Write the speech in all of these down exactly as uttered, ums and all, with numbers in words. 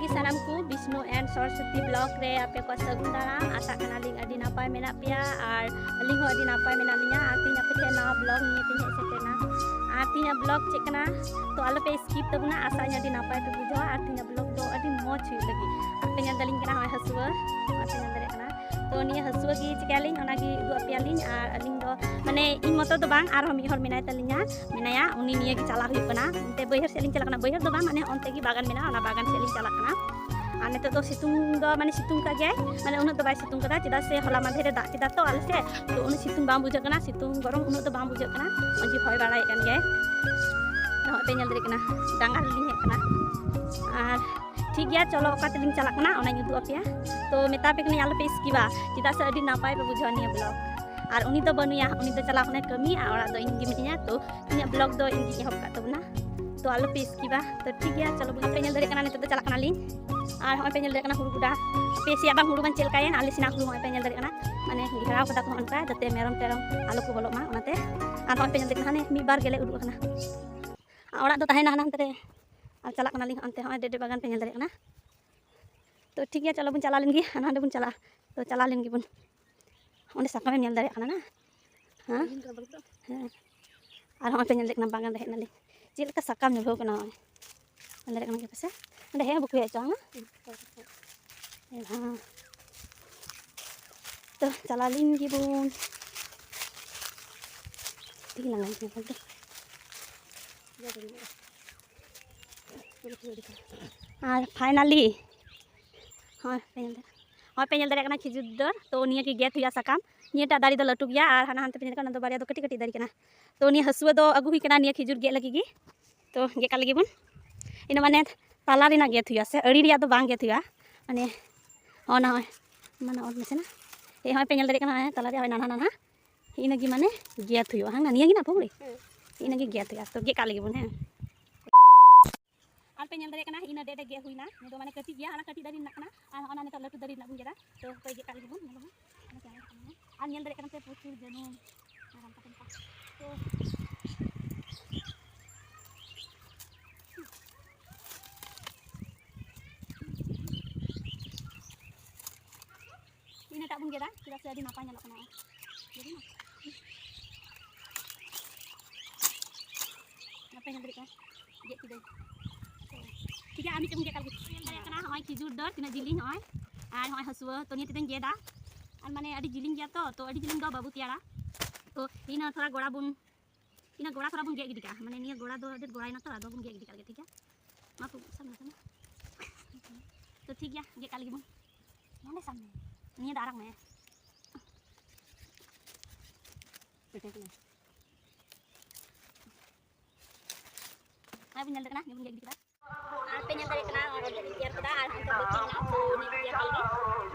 ᱥᱟᱱᱟᱢ ᱠᱚ Bishnu and Saraswati vlog ᱨᱮ ᱟᱯᱮ ᱠᱚ ᱥᱟᱹᱜᱩᱱ ᱫᱟᱨᱟᱢ᱾ ᱟᱥᱟᱜ ᱠᱟᱱᱟᱞᱤᱧ ᱟᱹᱰᱤ ᱱᱟᱯᱟᱭ ᱢᱮᱱᱟᱜ ᱯᱮᱭᱟ ᱟᱨ ᱟᱹᱞᱤᱧ ᱦᱚᱸ ᱟᱹᱰᱤ ᱱᱟᱯᱟᱭ ᱢᱮᱱᱟᱜ ᱞᱤᱧᱟ᱾ ᱟᱨ ᱛᱮᱦᱮᱧ ᱟᱯᱮ ᱴᱷᱮᱱ ᱱᱟᱣᱟ vlog ᱱᱤᱭᱮ ᱛᱮᱧ ᱦᱮᱡ ᱥᱮᱴᱮᱨᱱᱟ᱾ ᱟᱨ ᱛᱮᱦᱮᱧᱟᱜ vlog ᱪᱮᱫ ᱠᱟᱱᱟ ᱛᱚ ᱟᱞᱚᱯᱮ skip ᱛᱟᱵᱚᱱᱟ᱾ ᱟᱥᱟᱜ ᱟᱹᱧ ᱟᱹᱰᱤ ᱱᱟᱯᱟᱭ ᱯᱮ ᱵᱩᱡᱷᱟᱹᱣᱟ ᱟᱨ ᱛᱮᱦᱮᱧᱟᱜ vlog ᱫᱚ ᱟᱹᱰᱤ ᱢᱚᱡᱽ ᱦᱩᱭᱩᱜ ᱞᱟᱹᱜᱤᱫ᱾ ᱟᱯᱮ ᱧᱮᱞ ᱫᱟᱞᱤᱧ ᱠᱟᱱᱟ ᱦᱚᱸᱜᱼᱚᱭ ᱦᱟᱹᱥᱩᱣᱟᱹ, ᱟᱯᱮ ᱧᱮᱞ ᱫᱟᱲᱮᱭᱟᱜ ᱠᱟᱱᱟ᱾ ᱛᱚ ᱱᱤᱭᱟᱹ ᱦᱟᱹᱥᱩᱣᱟᱹ ᱜᱮ ᱪᱤᱠᱟᱹᱭᱟᱞᱤᱧ ᱚᱱᱟᱜᱮ ᱩᱫᱩᱜ ᱟᱯᱮᱭᱟᱞᱤᱧ᱾ ᱟᱨ ᱟᱹᱞᱤᱧ ᱫᱚ ᱢᱟᱱᱮ ᱤᱧ ᱢᱚᱛᱚ ᱫᱚ ᱵᱟᱝ, ᱟᱨᱦᱚᱸ ᱢᱤᱫ ᱦᱚᱲ ᱢᱮᱱᱟᱭ ᱛᱟᱹᱞᱤᱧᱟ, ᱢᱮᱱᱟᱭᱟ, ᱩᱱᱤ ᱱᱤᱭᱟᱹ ᱜᱮ ᱪᱟᱞᱟᱣ ᱦᱩᱭᱩᱜ ᱠᱟᱱᱟ᱾ ᱚᱱᱛᱮ ᱵᱟᱹᱭᱦᱟᱹᱲ ᱥᱮᱫ ᱞᱤᱧ ᱪᱟᱞᱟᱜ ᱠᱟᱱᱟ, ᱵᱟᱹᱭᱦᱟᱹᱲ ᱫᱚ ᱵᱟᱝ, ᱢᱟᱱᱮ ᱚᱱᱛᱮ ᱜᱮ ᱵᱟᱜᱟᱱ ᱢᱮᱱᱟᱜᱼᱟ, ᱚᱱᱟ ᱵᱟᱜᱟᱱ ᱥᱮᱫ ᱞᱤᱧ ᱪᱟᱞᱟᱜ ᱠᱟᱱᱟ᱾ ᱟᱨ ᱱᱤᱛᱚᱜ ᱫᱚ ᱥᱤᱛᱩᱝ ᱫᱚ ᱢᱟᱱᱮ ᱥᱤᱛᱩᱝ ᱠᱟᱜ ᱜᱮᱭᱟᱭ, ᱢᱟᱱᱮ ᱩᱱᱟᱹᱜ ᱫᱚ ᱵᱟᱭ ᱥᱤᱛᱩᱝ ᱠᱟᱫᱟ, ᱪᱮᱫᱟᱜ ᱥᱮ ᱦᱚᱞᱟ ᱢᱟᱫᱷᱮᱨ ᱨᱮ ᱫᱟᱜ ᱠᱮᱫᱟ ᱛᱚ ᱟᱞᱮ ᱥᱮᱫ, ᱛᱚ ᱩᱱᱟᱹᱜ ᱥᱤᱛᱩᱝ ᱵᱟᱝ ᱵᱩᱡᱷᱟᱹᱜ ᱠᱟᱱᱟ, ᱥᱤᱛᱩᱝ ᱜᱚᱨᱚᱢ ᱩᱱᱟᱹᱜ ᱫᱚ ᱵᱟᱝ ᱵᱩᱡᱷᱟᱹᱜ ᱠᱟᱱᱟ, ᱢᱚᱡᱽ ᱜᱮ ᱦᱚᱭ ᱵᱟᱲᱟᱭᱮᱫ ᱠᱟᱱ ᱜᱮᱭᱟᱭ᱾ ᱱᱚᱜᱼᱚᱭ ᱯᱮ ᱧᱮᱞ ᱫᱟᱲᱮᱭᱟᱜ ᱠᱟᱱᱟ, ᱰᱟᱸᱜᱟ ᱨᱮᱞᱤᱧ ᱦᱮᱡ ᱠᱟᱱᱟ᱾ ᱟᱨ ᱴᱷᱤᱠ ᱜᱮᱭᱟ, ᱪᱚᱞᱚ ᱚᱠᱟ ᱛᱮᱞᱤᱧ ᱪᱟᱞᱟᱜ ᱠᱟᱱᱟ ᱚᱱᱟᱧ ᱩᱫᱩᱜ ᱟᱯᱮᱭᱟ᱾ ᱛᱚ ᱢᱮᱛᱟ ᱯᱮ ᱠᱟᱹᱱᱟᱹᱧ ᱟᱞᱚᱯᱮ skipᱟ, ᱪᱮᱫᱟᱜ ᱥᱮ ᱟᱹᱰᱤ ᱱᱟᱯᱟᱭ ᱯᱮ ᱵᱩᱡᱷᱟᱹᱣᱟ ᱱᱤᱭᱟᱹ vlog᱾ ᱟᱨ ᱩᱱᱤ ᱫᱚ ᱵᱟᱹᱱᱩᱭᱟ, ᱩᱱᱤ ᱫᱚ ᱪᱟᱞᱟᱣ ᱠᱟᱱᱟᱭ ᱠᱟᱹᱢᱤ ᱟᱨ ᱚᱲᱟᱜ ᱫᱚ ᱤᱧ ᱜᱮ ᱢᱤᱱᱟᱹᱧᱟ᱾ ᱛᱚ ᱤᱧᱟᱹᱜ vlog ᱫᱚ ᱤᱧ ᱜᱤᱧ ᱮᱦᱚᱵ ᱠᱟᱜ ᱛᱟᱵᱚᱱᱟ᱾ ᱛᱚ ᱟᱞᱚᱯᱮ skipᱟ᱾ ᱛᱚ ᱴᱷᱤᱠ ᱜᱮᱭᱟ, ᱪᱚᱞᱚ ᱵᱚᱱ᱾ ᱟᱯᱮ ᱧᱮᱞ ᱫᱟᱲᱮᱭᱟᱜ ᱠᱟᱱᱟ ᱱᱤᱛᱚᱜ ᱫᱚ ᱪᱟᱞᱟᱜ ᱠᱟᱱᱟᱞᱤᱧ᱾ ᱟᱨ ᱦᱚᱸᱜᱼᱚᱭ ᱯᱮ ᱧᱮᱞ ᱫᱟᱲᱮᱭᱟᱜ ᱠᱟᱱᱟ ᱦᱩᱲᱩ ᱜᱚᱰᱟ, ᱟᱯᱮ ᱥᱮᱭᱟᱜ ᱵᱟᱝ ᱦᱩᱲᱩ ᱵᱟᱝ ᱪᱮᱫ ᱞᱮᱠᱟᱭᱮᱱ, ᱟᱞᱮ ᱥᱮᱱᱟᱜ ᱦᱩᱲᱩ ᱦᱚᱸᱜᱼᱚᱭ ᱯᱮ ᱧᱮᱞ ᱫᱟᱲᱮᱭᱟᱜ ᱠᱟᱱᱟ, ᱢᱟᱱᱮ ᱜᱷᱮᱨᱟᱣ ᱠᱟᱫᱟ ᱠᱚ ᱚᱱᱠᱟ ᱡᱟᱛᱮ ᱢᱮᱨᱚᱢ ᱴᱮᱨᱚᱢ ᱟᱞᱚ ᱠᱚ ᱵᱚᱞᱚᱜ ᱢᱟ ᱚᱱᱟᱛᱮ᱾ ᱟᱨ ᱦᱚᱸᱜᱼᱚᱭ ᱯᱮ ᱧᱮᱞ ᱫᱟᱲᱮᱭᱟᱜ ᱠᱟᱱᱟ ᱦᱟᱱᱮ ᱢᱤᱫ ᱵᱟᱨ ᱜᱮᱞᱮ ᱩᱰᱩᱠ ᱟᱠᱟᱱᱟ᱾ ᱟᱨ ᱚᱲᱟᱜ ᱫᱚ ᱛᱟᱦᱮᱱᱟ ᱦᱟᱱᱟ ᱦᱟᱱᱛᱮ ᱨᱮ, ᱟᱨ ᱪᱟᱞᱟᱜ ᱠᱟᱱᱟᱞᱤᱧ ᱦᱟᱱᱛᱮ, ᱦᱚᱸᱜᱼᱚᱭ ᱰᱮᱰᱮ ᱵᱟᱜᱟᱱ ᱯᱮ ᱧᱮᱞ ᱫᱟᱲᱮᱭᱟᱜ ᱠᱟᱱᱟ᱾ ᱛᱚ ᱴᱷᱤᱠ ᱜᱮᱭᱟ, ᱪᱚᱞᱚ ᱵᱚᱱ ᱪᱟᱞᱟᱣ ᱞᱮᱱ ᱜᱮ, ᱦᱟᱱᱟ ᱦᱟᱸᱰᱮ ᱵᱚᱱ ᱪᱟᱞᱟᱜᱼᱟ᱾ ᱛᱚ ᱪᱟᱞᱟᱣ ᱞᱮᱱ ᱜᱮᱵᱚᱱ, ᱚᱸᱰᱮ ᱥᱟᱠᱟᱢᱮᱢ ᱧᱮᱞ ᱫᱟᱲᱮᱭᱟᱜ ᱠᱟᱱᱟ ᱱᱟ? ᱦᱮᱸ? ᱦᱮᱸ᱾ ᱟᱨ ᱦᱚᱸᱜᱼᱚᱭ ᱯᱮ ᱧᱮᱞ ᱫᱟᱲᱮᱭᱟᱜ ᱠᱟᱱᱟ ᱵᱟᱜᱟᱱ ᱨᱮ ᱦᱮᱡ ᱱᱟᱞᱤᱧ, ᱪᱮᱫ ᱞᱮᱠᱟ ᱥᱟᱠᱟᱢ ᱧᱩᱨᱦᱟᱹ ᱠᱟᱱᱟ ᱱᱚᱜᱼᱚᱭ᱾ ᱧᱮᱞ ᱫᱟᱲᱮᱭᱟᱜ ᱠᱟᱱᱟ ᱯᱮ ᱥᱮ? ᱚᱸᱰᱮ ᱦᱮᱸ ᱵᱟᱠᱚ ᱦᱮᱡ ᱦᱚᱪᱚᱣᱟᱜᱼᱟ᱾ ᱦᱮᱸ᱾ ᱛᱚ ᱪᱟᱞᱟᱣ ᱞᱮᱱ ᱜᱮᱵᱚᱱ᱾ ᱛᱤ ᱞᱟᱸᱜᱟᱧ ᱠᱟᱱᱟ ᱵᱚᱞᱛᱮ᱾ ᱟᱨ finally ᱦᱚᱸᱜᱼᱚᱭ ᱯᱮ ᱧᱮᱞ ᱫᱟᱲᱮᱭᱟᱜ, ᱦᱚᱸᱜᱼᱚᱭ ᱯᱮ ᱧᱮᱞ ᱫᱟᱲᱮᱭᱟᱜ ᱠᱟᱱᱟ ᱠᱷᱤᱡᱩᱨ ᱫᱟᱨᱮ᱾ ᱛᱚ ᱱᱤᱭᱟᱹ ᱜᱮ ᱜᱮᱫ ᱦᱩᱭᱩᱜᱼᱟ ᱥᱟᱠᱟᱢ᱾ ᱱᱤᱭᱟᱹᱴᱟᱜ ᱫᱟᱨᱮ ᱫᱚ ᱞᱟᱹᱴᱩ ᱜᱮᱭᱟ ᱟᱨ ᱦᱟᱱᱟ ᱦᱟᱱᱛᱮ ᱯᱮ ᱧᱮᱞ ᱠᱟᱱᱟ ᱚᱱᱟ ᱫᱚ ᱵᱟᱨᱭᱟ ᱫᱚ ᱠᱟᱹᱴᱤᱡ ᱠᱟᱹᱴᱤᱡ ᱫᱟᱨᱮ ᱠᱟᱱᱟ᱾ ᱛᱚ ᱱᱤᱭᱟᱹ ᱦᱟᱹᱥᱩᱣᱟᱹ ᱫᱚ ᱟᱹᱜᱩ ᱦᱩᱭ ᱠᱟᱱᱟ ᱱᱤᱭᱟᱹ ᱠᱷᱤᱡᱩᱨ ᱜᱮᱫ ᱞᱟᱹᱜᱤᱫ ᱜᱮ᱾ ᱛᱚ ᱜᱮᱫ ᱠᱟᱜ ᱞᱟᱹᱜᱤᱫ ᱵᱚᱱ᱾ ᱤᱱᱟᱹ ᱢᱟᱱᱮ ᱛᱟᱞᱟ ᱨᱮᱱᱟᱜ ᱜᱮᱫ ᱦᱩᱭᱩᱜᱼᱟ ᱥᱮ ᱟᱹᱲᱤ ᱨᱮᱭᱟᱜ ᱫᱚ ᱵᱟᱝ ᱜᱮᱫ ᱦᱩᱭᱩᱜᱼᱟ᱾ ᱢᱟᱱᱮ ᱦᱚᱸᱜᱼᱚ ᱱᱟ ᱦᱚᱸᱜᱼᱚᱭ, ᱢᱟᱱᱮ ᱚᱞ ᱢᱮᱥᱮ ᱱᱟ᱾ ᱮ ᱦᱚᱸᱜᱼᱚᱭ ᱯᱮ ᱧᱮᱞ ᱫᱟᱲᱮᱭᱟᱜ ᱠᱟᱱᱟ ᱦᱚᱸᱜᱼᱚᱭ ᱛᱟᱞᱟ ᱨᱮ ᱦᱚᱸᱜᱼᱚᱭ ᱱᱟᱱᱦᱟ ᱱᱟᱱᱦᱟ᱾ ᱤᱱᱟᱹ ᱜᱮ ᱢᱟᱱᱮ ᱜᱮᱫ ᱦᱩᱭᱩᱜᱼᱟ, ᱦᱟᱝ ᱱᱟ? ᱱᱤᱭᱟᱹ ᱜᱮ ᱱᱟ ᱯᱩᱲᱤ? ᱦᱮᱸ᱾ ᱤᱱᱟᱹ ᱜᱮ ᱜᱮᱫ ᱦᱩᱭᱩᱜᱼᱟ᱾ ᱛᱚ ᱜᱮᱫ ᱠᱟᱜ ᱞᱟᱹᱜᱤᱫ ᱵᱚᱱ, ᱦᱮᱸ᱾ ᱟᱨ ᱯᱮ ᱧᱮᱞ ᱫᱟᱲᱮᱭᱟᱜ ᱠᱟᱱᱟ ᱤᱱᱟᱹ ᱰᱮ ᱰᱮ ᱜᱮᱫ ᱦᱩᱭᱱᱟ᱾ ᱱᱤᱭᱟᱹ ᱫᱚ ᱢᱟᱱᱮ ᱠᱟᱹᱴᱤᱡ ᱜᱮᱭᱟ, ᱦᱟᱱᱟ ᱠᱟᱹᱴᱤᱡ ᱫᱟᱨᱮ ᱨᱮᱱᱟᱜ ᱠᱟᱱᱟ ᱟᱨ ᱦᱚᱸᱜᱼᱚ ᱱᱟ ᱱᱤᱛᱚᱜ ᱞᱟᱹᱴᱩ ᱫᱟᱨᱮ ᱨᱮᱱᱟᱜ ᱵᱚᱱ ᱜᱮᱫᱟ᱾ ᱛᱚ ᱦᱟᱯᱮ ᱜᱮᱫ ᱠᱟᱜ ᱞᱟᱹᱜᱤᱫ ᱵᱚᱱ, ᱧᱮᱞ ᱟᱵᱚᱱ᱾ ᱟᱨ ᱧᱮᱞ ᱫᱟᱲᱮᱭᱟᱜ ᱠᱟᱱᱟ ᱯᱮ ᱯᱨᱚᱪᱩᱨ ᱡᱟᱹᱱᱩᱢ᱾ ᱟᱨ ᱦᱟᱱᱛᱮ ᱯᱟᱱᱛᱮ᱾ ᱛᱚ, ᱜᱮᱫᱟ, ᱪᱮᱫᱟᱜ ᱥᱮ ᱟᱹᱰᱤ ᱱᱟᱯᱟᱭ ᱧᱮᱞᱚᱜ ᱠᱟᱱᱟ᱾ ᱱᱚᱜᱼᱚᱭ᱾ ᱱᱟᱯᱟᱭ ᱧᱮᱞ ᱫᱟᱲᱮᱭᱟᱜ ᱠᱟᱱᱟ, ᱜᱮᱫ ᱠᱤᱫᱟᱹᱧ᱾ ᱴᱷᱤᱠ ᱜᱮᱭᱟ, ᱟᱨ ᱢᱤᱫᱴᱮᱱ ᱜᱮᱫ ᱠᱟᱜ ᱞᱟᱹᱜᱤᱫ᱾ ᱧᱮᱞ ᱫᱟᱲᱮᱭᱟᱜ ᱠᱟᱱᱟ, ᱱᱚᱜᱼᱚᱭ ᱠᱷᱤᱡᱩᱨ ᱰᱟᱹᱨ ᱛᱤᱱᱟᱹᱜ ᱡᱤᱞᱤᱧ, ᱱᱚᱜᱼᱚᱭ᱾ ᱟᱨ ᱱᱚᱜᱼᱚᱭ ᱦᱟᱹᱥᱩᱣᱟᱹ, ᱛᱚ ᱱᱤᱭᱟᱹ ᱛᱮᱫᱚᱧ ᱜᱮᱫᱟ᱾ ᱟᱨ ᱢᱟᱱᱮ ᱟᱹᱰᱤ ᱡᱤᱞᱤᱧ ᱜᱮᱭᱟ ᱛᱚ, ᱛᱚ ᱟᱹᱰᱤ ᱡᱤᱞᱤᱧ ᱫᱚ ᱵᱟᱵᱚ ᱛᱮᱭᱟᱨᱟ᱾ ᱛᱚ ᱤᱧ ᱦᱚᱸ ᱛᱷᱚᱲᱟ ᱜᱚᱲᱟ ᱵᱚᱱ, ᱤᱧ ᱦᱚᱸ ᱜᱚᱲᱟ ᱛᱷᱚᱲᱟ ᱵᱚᱱ ᱜᱮᱫ ᱜᱤᱰᱤ ᱠᱟᱜᱼᱟ᱾ ᱢᱟᱱᱮ ᱱᱤᱭᱟᱹ ᱜᱚᱲᱟ ᱫᱚ ᱟᱹᱰᱤ ᱜᱚᱲᱟᱭᱮᱱᱟ ᱛᱚ, ᱟᱫᱚ ᱵᱚᱱ ᱜᱮᱫ ᱜᱤᱰᱤ ᱠᱟᱜ ᱞᱮᱜᱮ, ᱴᱷᱤᱠ ᱜᱮᱭᱟ? ᱢᱟ ᱠᱷᱩᱵ ᱥᱟᱵ ᱢᱮ, ᱥᱟᱵ ᱢᱮ᱾ ᱛᱚ ᱴᱷᱤᱠ ᱜᱮᱭᱟ, ᱜᱮᱫ ᱠᱟᱜ ᱞᱟᱹᱜᱤᱫ ᱵᱚᱱ᱾ ᱱᱚᱰᱮ ᱥᱟᱵ ᱢᱮ, ᱱᱤᱭᱟᱹ ᱫᱚ ᱟᱨᱟᱜ ᱢᱮ᱾ ᱯᱮᱴᱮᱠ ᱢᱮ᱾ ᱟᱨ ᱵᱚᱱ ᱧᱮᱞ ᱫᱟᱲᱮᱭᱟᱜ ᱠᱟᱱᱟ, ᱱᱤᱭᱟᱹ ᱵᱚᱱ ᱜᱮᱫ ᱜᱤᱰᱤ ᱠᱮᱫᱟ᱾ ᱟᱨ ᱯᱮ ᱧᱮᱞ ᱫᱟᱲᱮᱭᱟᱜ ᱠᱟᱱᱟ, ᱚᱨᱫᱷᱮᱠ ᱤᱧ ᱛᱮᱭᱟᱨ ᱠᱮᱫᱟ ᱟᱨ ᱦᱟᱱᱛᱮ ᱵᱟᱹᱠᱤ ᱢᱮᱱᱟᱜᱼᱟ, ᱛᱚ ᱱᱤᱛ ᱜᱮᱫ ᱠᱟᱜ ᱞᱟᱹᱜᱤᱫ᱾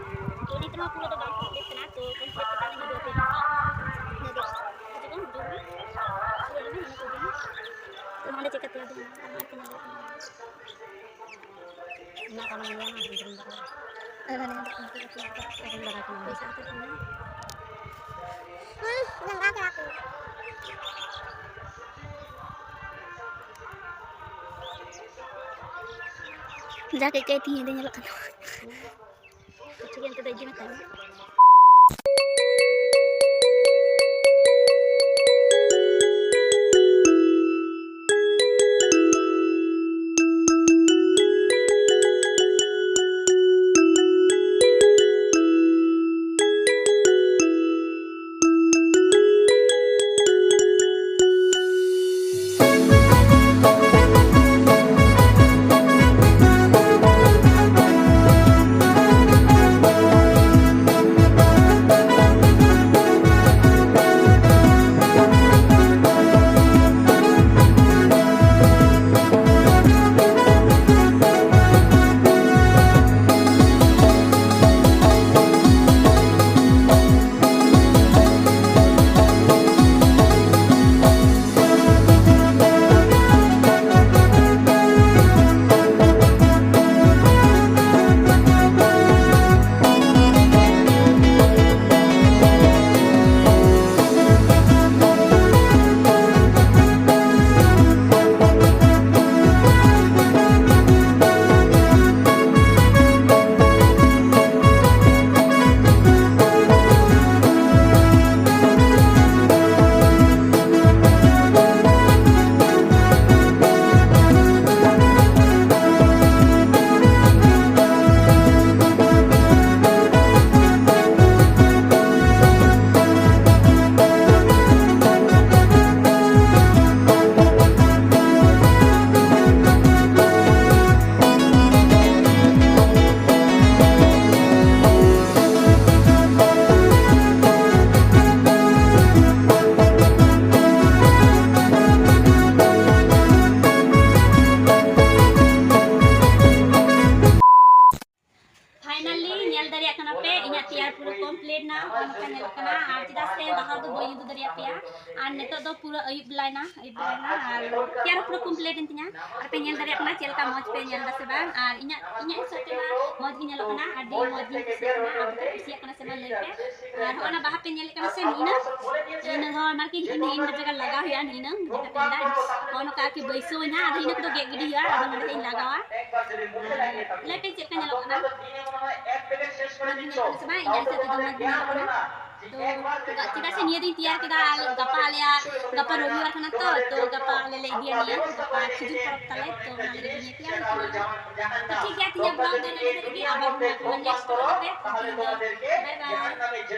ᱛᱚ ᱱᱤᱛ ᱨᱮᱦᱚᱸ ᱯᱩᱨᱟᱹ ᱫᱚ ᱵᱟᱝ complete ᱠᱟᱱᱟ, ᱛᱚ complete ᱠᱟᱛᱮ ᱞᱤᱧ ᱩᱫᱩᱜ ᱟᱯᱮᱭᱟ᱾ ᱱᱤᱭᱟᱹ ᱫᱚ ᱠᱤᱪᱷᱩ ᱜᱟᱱ ᱡᱩᱞ ᱢᱮ᱾ ᱧᱮᱞ ᱢᱮ, ᱤᱱᱟᱹ ᱠᱚᱜᱮ᱾ ᱛᱚ ᱱᱚᱰᱮ ᱪᱮᱫ ᱠᱟ ᱛᱮᱭᱟᱨ ᱦᱩᱭᱩᱜᱼᱟ, ᱟᱨ ᱱᱚᱜᱼᱚᱭ ᱯᱮ ᱧᱮᱞ ᱫᱟᱲᱮᱭᱟᱜ ᱠᱟᱱᱟ᱾ ᱚᱱᱟ ᱠᱟᱨᱚᱱ ᱜᱮ ᱚᱱᱟ ᱦᱤᱱᱫᱩ ᱫᱷᱚᱨᱚᱢ ᱫᱚ ᱟᱨ ᱦᱟᱱᱮ ᱦᱟᱱᱛᱮ ᱠᱷᱚᱱ ᱠᱚ ᱜᱟᱛᱮ ᱠᱚ ᱟᱨ ᱵᱟᱲᱟ ᱠᱚ ᱯᱚᱭᱥᱟ ᱠᱚ ᱠᱟᱱᱟ᱾ ᱦᱩᱸ, ᱞᱟᱸᱜᱟ ᱠᱟᱱᱟ ᱠᱚ᱾ ᱡᱟᱠᱮ ᱠᱟᱹᱭ ᱛᱤᱧ ᱫᱚ ᱧᱮᱞᱚᱜ ᱠᱟᱱᱟ᱾ ᱴᱷᱤᱠ ᱜᱮᱭᱟ, ᱱᱤᱛᱚᱜ ᱫᱚ ᱤᱫᱤ ᱢᱮ ᱛᱟᱦᱞᱮ᱾ ᱧᱮᱞ ᱫᱟᱲᱮᱭᱟᱜ ᱠᱟᱱᱟ ᱯᱮ, ᱤᱧᱟᱹᱜ ᱛᱮᱭᱟᱨ ᱯᱩᱨᱟᱹ complete ᱱᱟ, ᱱᱚᱜᱼᱚ ᱱᱚᱝᱠᱟ ᱧᱮᱞᱚᱜ ᱠᱟᱱᱟ᱾ ᱟᱨ ᱪᱮᱫᱟᱜ ᱥᱮ ᱞᱟᱦᱟ ᱫᱚ ᱵᱟᱹᱧ ᱩᱫᱩᱜ ᱫᱟᱲᱮᱭᱟᱜ ᱯᱮᱭᱟ, ᱟᱨ ᱱᱤᱛᱚᱜ ᱫᱚ ᱯᱩᱨᱟᱹ ᱟᱹᱭᱩᱵ ᱵᱮᱞᱟᱭᱱᱟ, ᱟᱹᱭᱩᱵ ᱵᱮᱞᱟᱭᱱᱟ, ᱟᱨ ᱛᱮᱭᱟᱨ ᱯᱩᱨᱟᱹ complete ᱮᱱ ᱛᱤᱧᱟ᱾ ᱟᱨ ᱯᱮ ᱧᱮᱞ ᱫᱟᱲᱮᱭᱟᱜ ᱠᱟᱱᱟ ᱪᱮᱫ ᱞᱮᱠᱟ ᱢᱚᱡᱽ ᱯᱮ ᱧᱮᱞ ᱫᱟ ᱥᱮ ᱵᱟᱝ᱾ ᱟᱨ ᱤᱧᱟᱹᱜ, ᱤᱧᱟᱹᱜ ᱦᱤᱥᱟᱹᱵ ᱛᱮᱢᱟ ᱢᱚᱡᱽ ᱜᱮ ᱧᱮᱞᱚᱜ ᱠᱟᱱᱟ, ᱟᱹᱰᱤ ᱢᱚᱡᱽ ᱜᱤᱧ ᱠᱩᱥᱤᱭᱟᱜ ᱠᱟᱱᱟ᱾ ᱟᱯᱮ ᱯᱮ ᱠᱩᱥᱤᱭᱟᱜ ᱠᱟᱱᱟ ᱥᱮ ᱵᱟᱝ ᱞᱟᱹᱭ ᱯᱮ᱾ ᱟᱨ ᱦᱚᱸᱜᱼᱚ ᱱᱟ ᱵᱟᱦᱟ ᱯᱮ ᱧᱮᱞᱮᱫ ᱠᱟᱱᱟ ᱥᱮ, ᱱᱤᱜᱼᱤ ᱱᱟ, ᱤᱱᱟᱹ ᱦᱚᱸ ᱢᱟᱨᱠᱤ ᱤᱱᱟᱹ ᱤᱱᱟᱹ ᱡᱟᱭᱜᱟ ᱞᱟᱜᱟᱣ ᱦᱩᱭᱩᱜᱼᱟ, ᱱᱤᱜᱼᱤ ᱱᱟ, ᱱᱚᱜᱼᱚ ᱱᱚᱝᱠᱟ ᱟᱨᱠᱤ ᱵᱟᱹᱭᱥᱟᱹᱣ ᱤᱧ ᱦᱟᱸᱜ, ᱟᱫᱚ ᱤᱱᱟᱹ ᱠᱚᱫᱚ ᱜᱮᱫ ᱜᱤᱰᱤ ᱦᱩᱭᱩᱜᱼᱟ, ᱟᱫᱚ ᱱᱚᱰᱮ ᱤᱧ ᱞᱟᱜᱟᱣᱟ᱾ ᱞᱟᱹᱭ ᱯᱮ ᱪᱮᱫ ᱞᱮᱠᱟ ᱧᱮᱞᱚᱜ ᱠᱟᱱᱟ? ᱢᱚᱡᱽ ᱜᱮ ᱧᱮᱞᱚᱜ ᱠᱟᱱᱟ ᱥᱮ ᱵᱟᱝ? ᱤᱧᱟᱹᱜ ᱦᱤᱥᱟᱹᱵ ᱛᱮᱫᱚ ᱢᱚᱡᱽ ᱜᱮ ᱧᱮᱞᱚᱜ ᱠᱟᱱᱟ᱾ ᱛᱚ, ᱪᱮᱫᱟᱜ ᱥᱮ ᱱᱤᱭᱟᱹ ᱫᱚᱧ ᱛᱮᱭᱟᱨ ᱠᱮᱫᱟ, ᱟᱨ ᱜᱟᱯᱟ ᱟᱞᱮᱭᱟᱜ, ᱜᱟᱯᱟ ᱨᱚᱵᱤᱵᱟᱨ ᱠᱟᱱᱟ ᱛᱚ, ᱛᱚ ᱜᱟᱯᱟ ᱟᱞᱮ ᱞᱮ ᱤᱫᱤᱭᱟ ᱱᱤᱭᱟᱹ, ᱜᱟᱯᱟ ᱠᱷᱤᱡᱩᱨ ᱯᱚᱨᱚᱵᱽ ᱛᱟᱞᱮ, ᱛᱚ ᱚᱱᱟ ᱞᱟᱹᱜᱤᱫ ᱤᱧ ᱛᱮᱭᱟᱨ ᱠᱟᱱᱟ᱾ ᱛᱚ ᱴᱷᱤᱠ ᱜᱮᱭᱟ, ᱛᱮᱦᱮᱧᱟᱜ vlog ᱫᱚ ᱱᱚᱰᱮ ᱫᱷᱟᱹᱵᱤᱡ ᱜᱮ, ᱟᱵᱟᱨ ᱵᱚᱱ ᱧᱟᱯᱟᱢᱟ next vlog ᱨᱮ᱾ ᱛᱚ ᱛᱮᱦᱮᱧ ᱫᱚ bye bye᱾